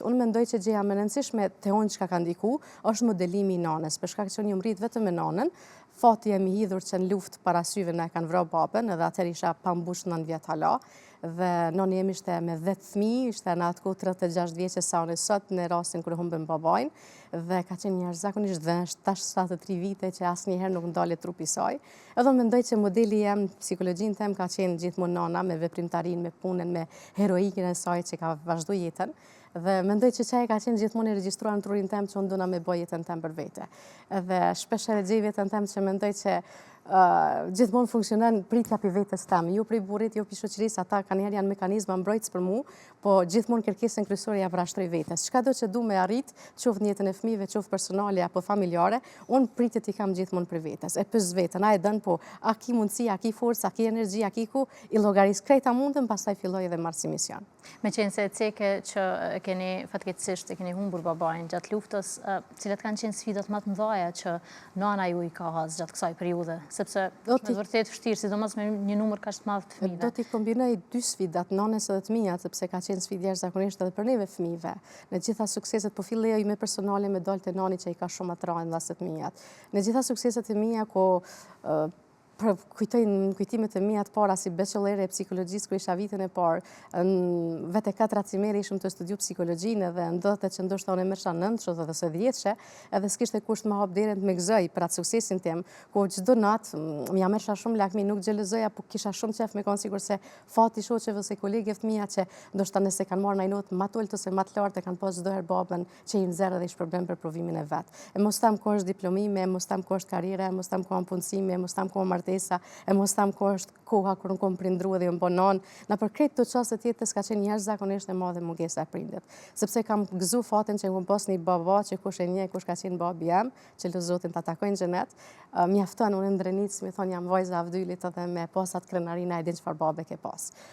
Unë mendoj që gjëja më e rëndësishme te unë çka ka ndiku, është modelimi i nanës, për shkak që unë jam rrit vetëm me nanën, fati jem i hidhur që në luftë para syve na e kanë vra babën, edhe atëherë isha pa mbush 9 vjet hala, dhe noni jem ishte me 10 fëmijë, ishte në atë kohë 36 vjeçe sa unë sot në rastin kur humbëm babajn, dhe ka qenë jashtëzakonisht dhe është tash 73 vite që asnjëherë nuk ndalet trupi i saj. Edhe mendoj që modeli jem, psikologjinë tem ka qenë gjithmonë nana me veprimtarinë, me punën, me heroikën e saj që ka vazhdu jetën. Dhe mendoj që qaj ka qenë gjithmonë i regjistruar në trurin tem që unë duna me bë jetën tem për vete. Edhe shpesh e gjej veten tem që mendoj që gjithmonë funksionon pritja për vetes tem, jo prej burrit, jo për shoqërisë, ata kanjëherë janë mekanizma mbrojtës për mu, po gjithmonë kërkesën kryesore ja parashtroj vetes. Çka do që du me arrit, qoftë në jetën e fëmijëve, qoftë personale apo familjare, unë pritjet i kam gjithmonë për vetes. E pyes veten, a e dën po, a ki mundësi, a ki forcë, a ki energji, a ki ku, i llogaris krejt a mundem, pastaj filloj edhe marr si mision. Me qenë se e ceke që e keni fatkeqësisht e keni humbur babain gjatë luftës, cilat kanë qenë sfidat më të mëdha që nana ju i ka has gjatë kësaj periudhe? Sepse është me vërtet vështirë, sidomos me një numër kaq të madh të fëmijëve. Do t'i kombinoj dy sfidat, nanës edhe të mia, sepse ka qenë sfidë jashtëzakonisht edhe për neve fëmijëve. Në gjitha sukseset, po filloj me personale me dalë te nani që i ka shumë atë rënda se të mijat. Në gjitha sukseset e mia, ku për kujtoj në kujtimet e mia të para si bachelor e psikologjisë kur isha vitin e parë, në vete katra cimeri ishim të studiu psikologjinë edhe ndodhte që ndoshta unë e merrsha 9 dhe ose 10, edhe s'kishte kusht më hap derën të më gëzoj për atë suksesin tim, ku çdo natë më ja merrsha shumë lakmi, nuk xhelozoja, po kisha shumë qef me konë sigur se fati shoqeve ose kolegeve të mia që ndoshta nëse kanë marrë ndonjë notë më të ulët ose më të lartë e kanë pas çdo herë babën që i nxjerr edhe i shpërblen për provimin e vet. E mos them ku është diplomimi, e mos them ku është karriera, e mos them ku është punësimi, e mos them ku është martesa, e mos them ku është koha kur unë kom prindru edhe jam bo nanë. Na për krejt këto çaste të jetës ka qenë jashtëzakonisht e madhe mungesa e prindit. Sepse kam gëzu fatin që kam pas një baba që kush e njeh kush ka qenë babi jem, që lus Zotin ta takoj në xhenet. Mjafton unë në Drenicë, mi thonë jam vajza Avdylit edhe me pas atë krenarina e din çfarë babe ke pas.